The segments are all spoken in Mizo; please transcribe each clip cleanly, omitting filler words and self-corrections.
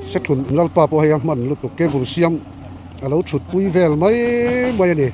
Sethlun Lalpa pawh hei a hman lutuk cable siam a lo thut pui vel mai mai a ni.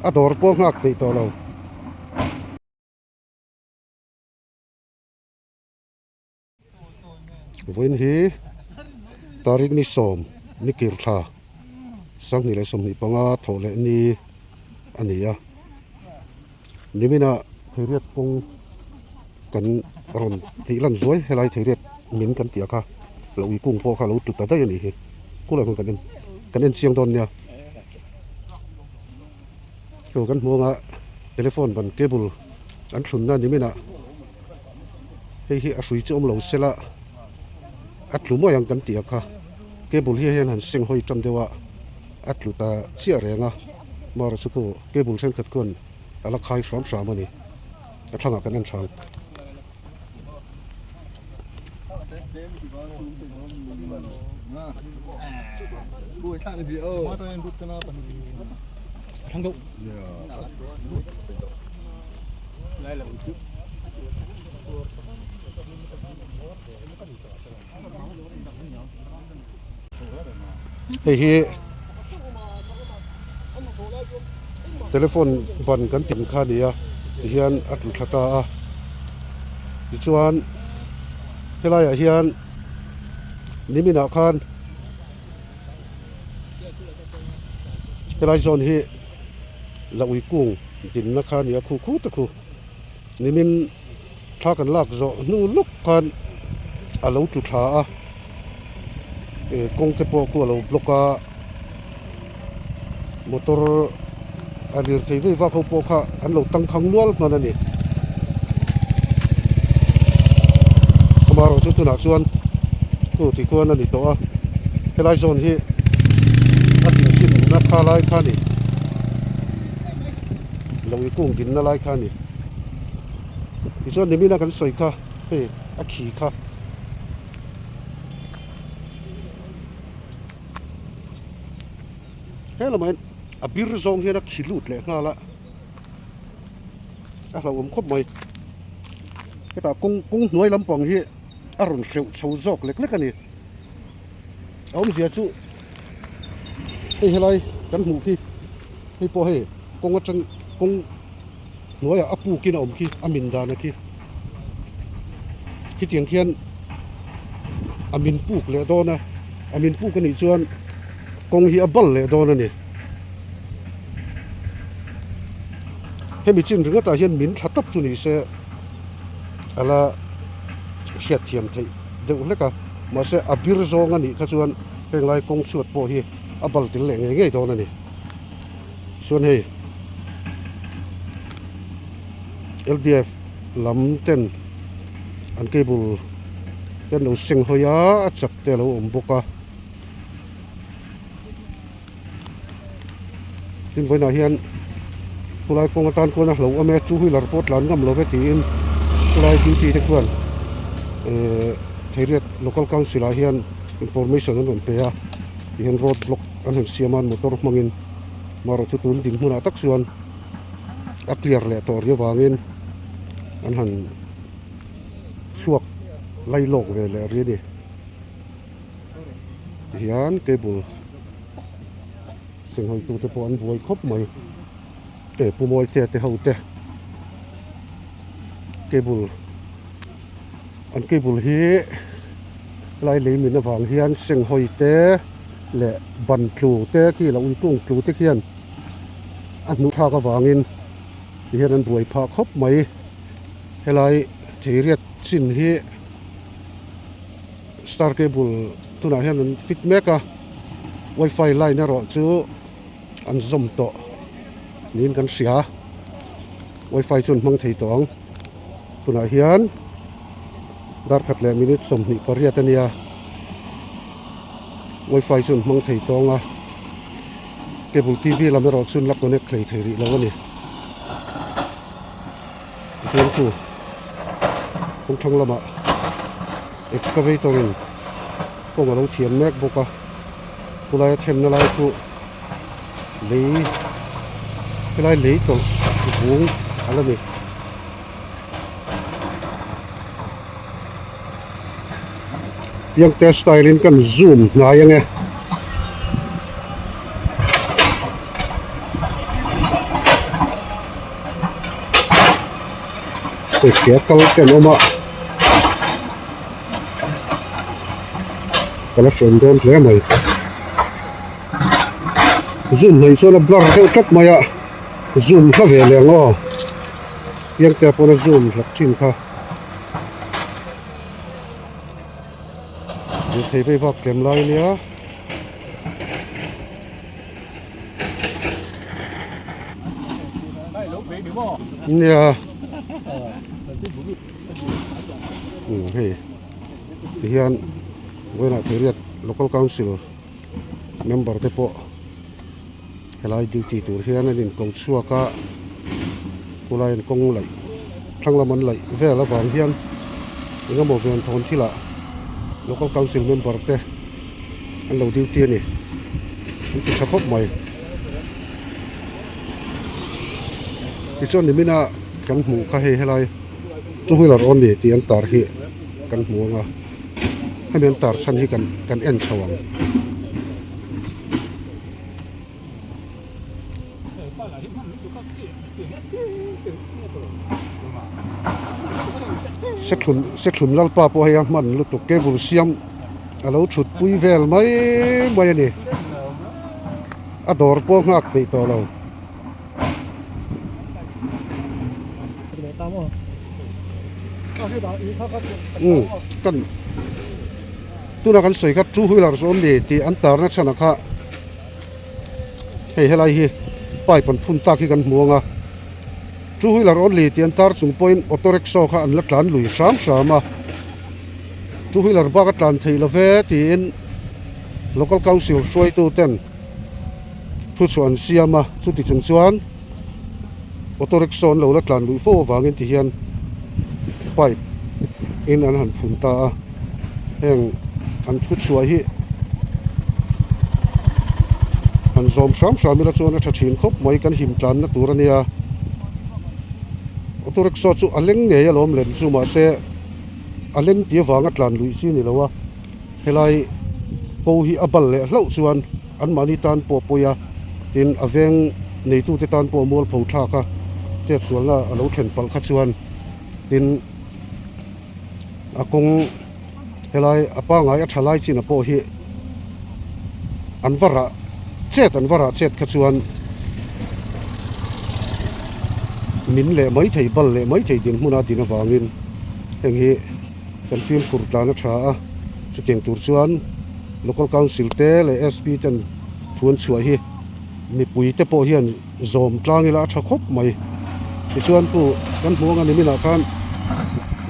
A dawr pawh nghak peih tawh lo. Vawiin hi tarik ni sawm ni kir thla sanghnih leh 25 thawh leh ni a ni a nimina theiriat kawng kan rawn tih lan zuai helai theiriat min kan tih a kha lo ui kung pawh kha lo tlu ta daih a nih hi khulai khan kan en kan en chiang dawn nia chu kan hmu anga telephone ban cable an thlunna nimina. Hei hi a hrui chu awm lo sela a tlu mawi ang kan tih a kha cable hi hian han seng hawi tan deuh a a tlu ta chiah reng a marawh chu khu cable thenkhat khuan a la khai hram hram a ni a thlangah kan en tha ang. Hei hi telephone ban kan tih ang kha a ni a tihian a tlu thla ta a tichuan helaiah hian niminah khan helai zawn hi la ui kung dinna kha a ni a khu khu te khu nimin thla kan lak zawh hnu lawk khan a lo tlu thla a eh kawng te pawh khu a lo block a motor a lirthei vei vak ho pawh kha an lo tangkhang nual hman a ni amaherawhchu tunah chuan chu ti khuan a ni tawh a helai zawn hi a dinhlimna kha lai kha a ni lo i kung dinna lai kha a ni tichuan nimina kan sawi kha hei a khi kha. He lamah hian a bir zawng hian a khi lut leh nghal a a hlauhawm khawp mai hetah kawng kawng hnuai lampang hi a rawn hreuh chho zawk lek lek a ni a awmzia chu hei helai kan hmuh khi hei pawh hei kawng atang kawng hnuaiah a puk in a awm khi a min dan a khi khitiang khian a min puk leh dawn a a min puk anih chuan kawng hi a bal leh dawn a ni hemi chin ringawt ah hian min tha tawp chu ni se a la hriat thiam theih deuh hlek a mahse a bir zawng anih kha chuan heng lai kawng chhuat pawh hi a bal tel leh ngei ngei dawn a ni. Chuan hei L D F lam ten an cable te an lo seng hawi a a chak te a lo awm bawk a tin vawiinah hian khulai kawng atan khuan a hlo awm e two wheeler pawh tlan ngam lo ve tiin khulai duty te khuan ehh Theiriat local council ah hian information an rawn pe a tihian road block an han siam a motor hmangin marawh chu tun dinhmunah tak chuan a clear leh tawh riau vangin an han chhuak lai lawk ve leh rih a ni tihian cable senghawi tute pawh an buai khawp mai e pu mawite te ho te cable an cable hi lai lei min avang hian senghawi te leh ban tlu te khi lo ui kung tlu te khian a hnuh thlak avangin ti hian an buai phah khawp mai helai theiriat chin hi star cable tunah hian an fit mek a wifi line erawh chu an zawm tawh niin kan hria wifi chu an hmang thei tawh ang tunah hian dar khat leh minute 28 a nia. Wifi chu an hmang thei tawng a cable T V lam erawh chuan la connect hlei thei rih lo a ni tichuan khu kawngthlang lamah excavator in kawng a lo thiam mek bawk a khulai a thenna lai khu lei helai lei tawlh vung a la ni. Piangte style in kan zoom hnai ange. Hei ke kal te an awm a ka la hriam dawn hle mai zoom hnaih chuan a blur deuh tlat mai a zoom hla ve leh ang aw Piangte pawn a zoom hlak thin kha. Lirthei vei vak tlem lai ania. Nia. Um hei tihian vawiinah Theiriat Local Council member te pawh helai duty tur hian an inko chhuak a khulai an kawng laih thlang lam an laih vel avang hian eng emaw ven thawn thil ah local council member te an lo duty a ni an ti tha khawp mai tichuan nimina kan hmuh kha hei helai two wheeler only tih an tar hi kan hmu ang a hemi an tar chhan hi kan kan en chho ang. Sethlun Sethlun Lalpa pawh hei a hman lutuk cable siam a lo thut pui vel mai mai a ni a dawr pawh nghak peih tawh lo. Umm kan. Tuna kan sawi kha two wheelers awm ni tih an tarna chhanah kha hei helai hi pipe an phun tak hi kan hmu ang a two wheeler only tih an tar chung pawhin auto rickshaw kha an la tlan lui hram hram a two wheeler bak a tlan theih lo ve tiin local council hruaitu ten thu chhuah an siam a chuti chung chuan auto rickshaw an lo la tlan luih fo avangin ti hian pipe in an han phun ta a heng an thu chhuah hi han zawm hram hram ila chuan a tha thin khawp mai kan him tlanna tur a nia auto rickshaw chu a leng ngei alawm lem chu mahse a leng tih avanga tlan luih chi a ni lo a helai ko hi a bal leh hlauh chuan. Anmahni tan pawh pawi a, tin a veng neitute tan pawh mualpho thlak a, chetsualna a lo thlen palh kha chuan tin a kawng helai a pangngai a tha lai chin a pawh hi an va rah chet an va rah chet kha chuan min leh mai thei bal leh mai thei dinhmun a din avangin heng hi kan fimkhur tlan a tha a, chutiang tur chuan. Local Council te leh SP ten thu an chhuah hi mipui te pawh hian zawm tlang ila a tha khawp mai. Tichuan pu kan hmuh anga niminah khan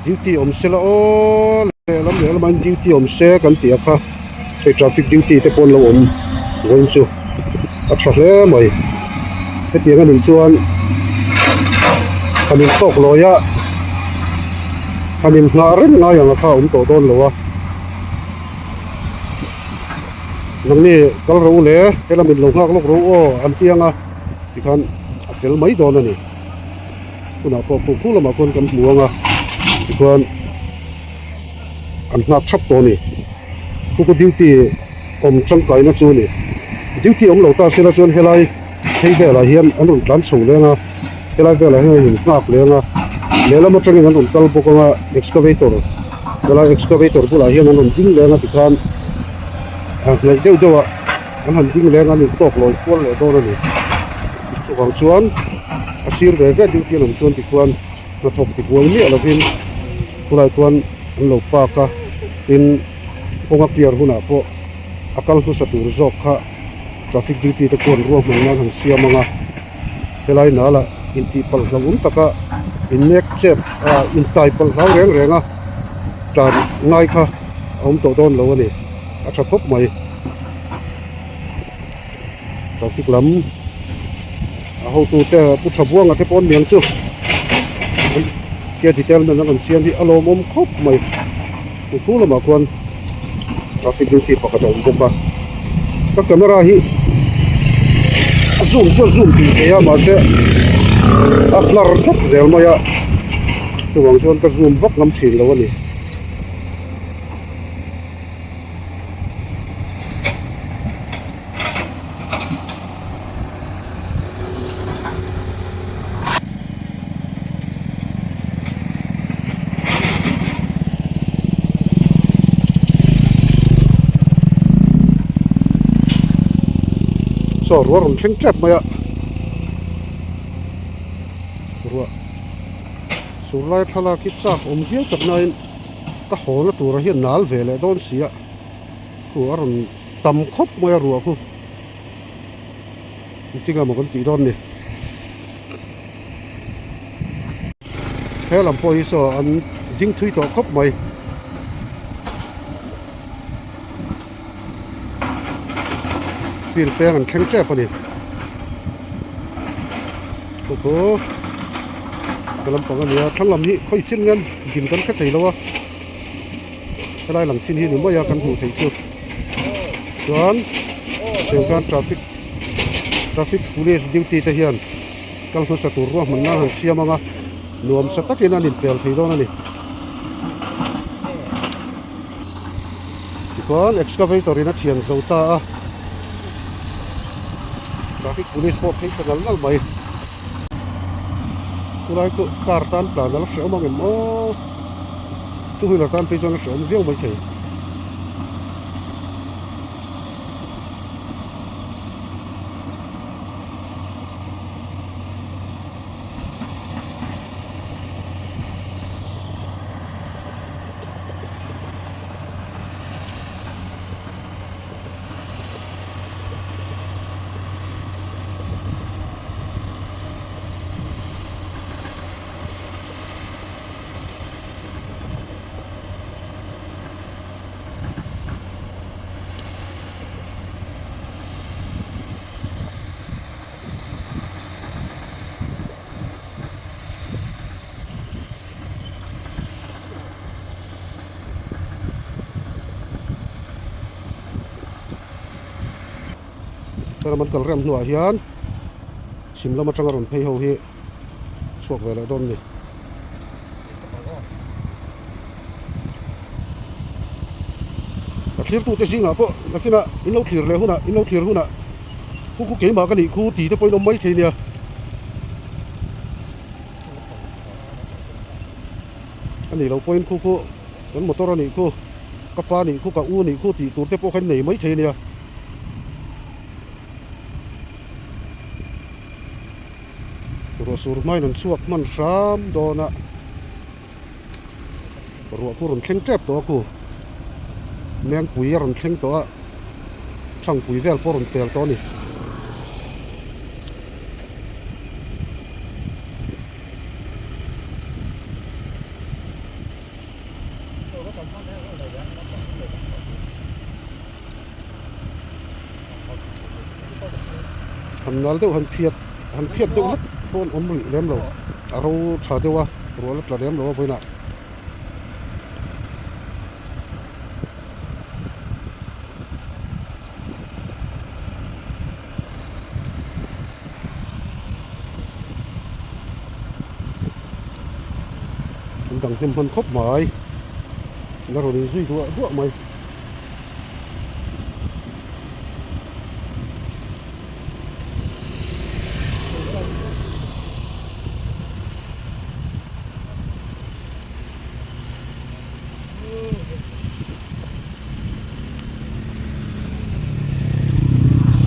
duty awm se la aw lehlam lehlam ah duty awm se kan tih a kha hei traffic duty te pawh an lo awm vawiin chu a tha hle mai. Hetiang a nih chuan han intawk lawi a han inhnah reng ngai ang a kha a awm tawh dawn lo a. Nangni kal ro le helam in lo nghak lawk ro aw an ti ang a tikhan a fel mai dawn a ni hunah pawh khu khu lamah khuan kan hmu ang a tikhuan an nghak thap tawh a ni khu khu duty awm tangkaina chu a ni duty awm lo ta sela chuan helai phei velah hian an rawn tlan chho leng a helai velah hian an innghak leng a lehlam atangin an rawn kal bawk ang a excavator helai excavator bulah hian an rawn ding leng a tikhan a hnaih deuh deuh ah an han ding leng a an intawk lawi kual leh dawn a ni chuvang chuan a sir ve ve duty an awm chuan tikhuan hnathawk tibuai miah lovin khulai khuan an lo park a tin kawnga clear hunah pawh a kal hmasa tur zawk kha. Traffic duty te khuan ruahman nan han siam ang a helai nala intih palh hlauhawm taka innek chep ah intai palh hlau reng reng a tlan ngai kha a awm tawh dawn lo a ni a tha khawp mai traffic lam a hotu te pu tha buanga te pawh an niang chu kia detail man an rawn siam hi a lawmawm khawp mai. Khu lamah khuan traffic duty pakhat a awm bawk a ka camera hi a zoom chu a zoom tih theih a mahse a blur vek zel mai a chuvang chuan ka zoom vak ngam thin lo a ni. Saw ruah rawn thleng tep mai a, ruah sur lai thlalak hi chak awm viau tak nain ka hawna tura hian nal ve leh dawn si a, khu a rawn tam khawp mai a ruah khu engtin emaw kan tih dawn ni. He lam pawh hi saw an ding thui tawh khawp mai. Field peng an thleng tep a ni. Khu khu ka lampang a nia thlang lam hi khawi chin nge din kan hre thei lo a helai lang chin hi ni mai a kan hmuh theih chu chuan sengkhan traffic traffic police duty te hian kal hmasa tur ruahman nan han siam ang a nuamsa takin an inpel thei dawn a ni. Tichuan excavator in a thian zo ta a, traffic police pawh phei ta nal nal mai. Chulai chu car tan tlan a la hrehawm ang em aw, two wheeler tan phei chuan a hrehawm viau maithei. Helam an kal rem hnuah hian chhim lam atanga rawn phei ho hi chhuak ve leh dawn a ni. A thlirtute zingah pawh nakinah in lo thlir leh hunah in lo thlir hunah khu khu keimah ka nih khu tih te pawh in awm mai thei nia. A nih loh pawhin khu khu kan motor a nih khu ka pa nih khu ka u nih khu tih tur te pawh kha in nei mai thei nia. Ruah sur hmain an chhuak hman hram dawn a ruah khu rawn thleng tep tawh a khu mengpui a rawn thleng tawh a thangpui vel pawh a rawn tel tawh a ni. Han nal deuh han phiat han phiat deuh hlek pawh an awm rih lem lo a ro tha deuh a ruah la tla lem lo a vawiinah. An dang hnem hman khawp mai la rawn inzui duah duah mai.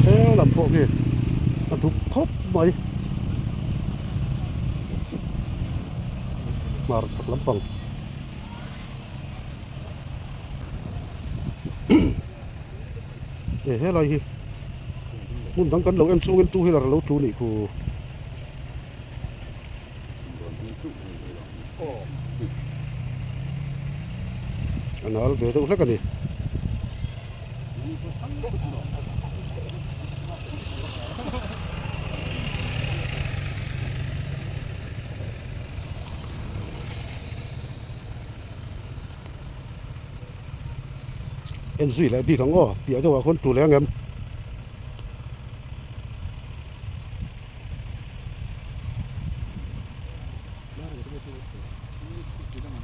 He lam pawh khi a duk khawp mai hmar chhak lampang e helai hi hmun dang kan lo en chungin two wheeler a lo tlu nih khu. A nal ve deuh hlek a ni. En zui leh bik ang aw piah deuhah khawn tu leh ang em.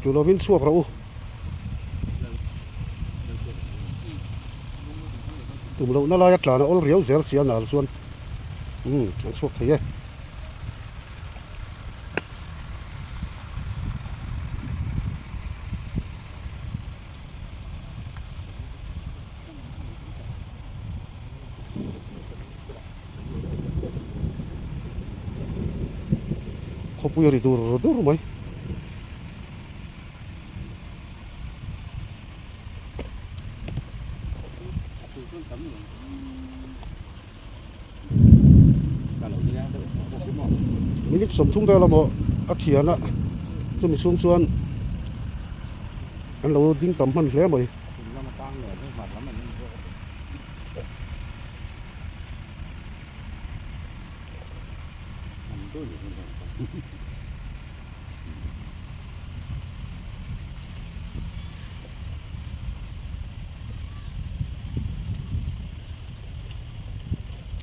Tu lovin chhuak rawh u. Tum lohna laia tlan a awl riau zel si a nal chuan umm an chhuak thei e. Khawpui a ri dur dur mai. Minute 30 vel amaw a thian a chumi chhung chuan an lo ding tam hman hle mai.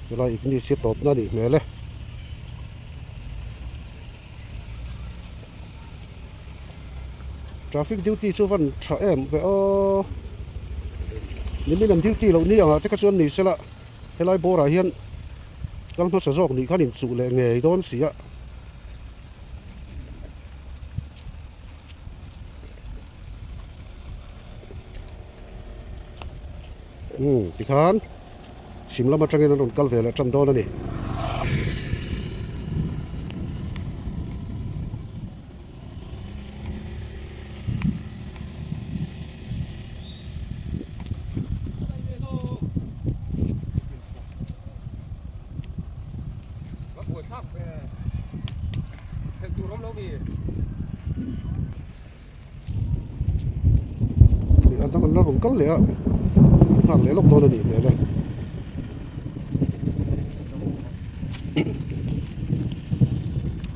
Chulai ignis hi tawpna a nih hmel e. Traffic duty chu van tha em ve aw. Nimin an duty loh ni angah te kha chuan ni sela helai bawrah hian kal hmasa zawk nih khan inchuh leh ngei dawn si a. Umm tikhan chhim lam atangin an rawn kal ve leh tan dawn a ni. A dang an la rawn kal leh a an nghak leh lawk dawn a nih hmel e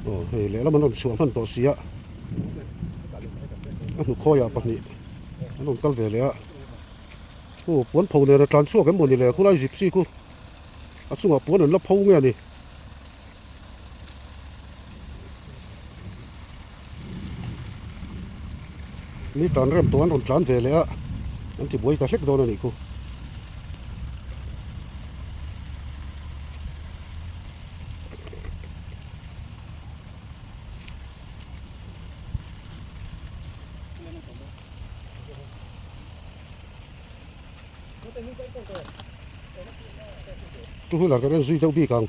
aw hei lehlam an rawn chhuah hman tawh si a a hnukhawiah pahnih an rawn kal ve leh a aw puan pho nen a tlan chhuak em maw ni le khulai gypsy khu a chungah puan an la pho nge a ni. Mi tlan rem tawh an rawn tlan ve leh a an ti buai ta hlek dawn a nih khu. Two wheeler kan en zui deuh bik ang.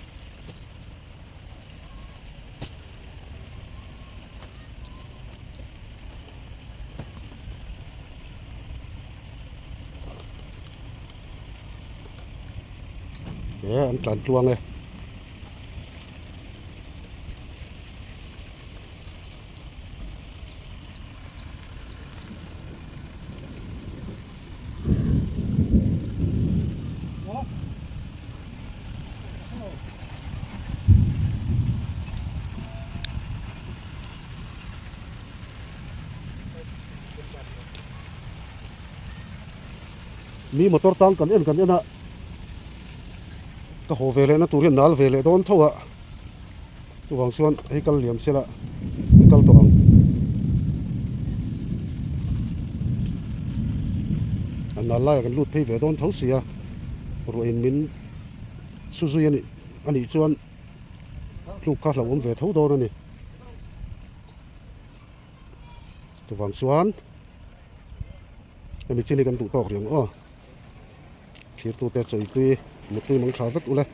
He an tlan tluang e. Mi motor tang kan en kan en a ka haw ve leh na tur hian nal ve leh dawn tho a chuvang chuan hei kal liam sela an kal tawh ang. A nal laiah kan lut phei ve dawn tho si a ruah in min su zui a nih a nih chuan tluk kha hlauhawm ve tho dawn a ni. Chuvang chuan hemi chin hi kan duh tawk rih ang aw. Thirtute chawitui mutui mang tha vek ule.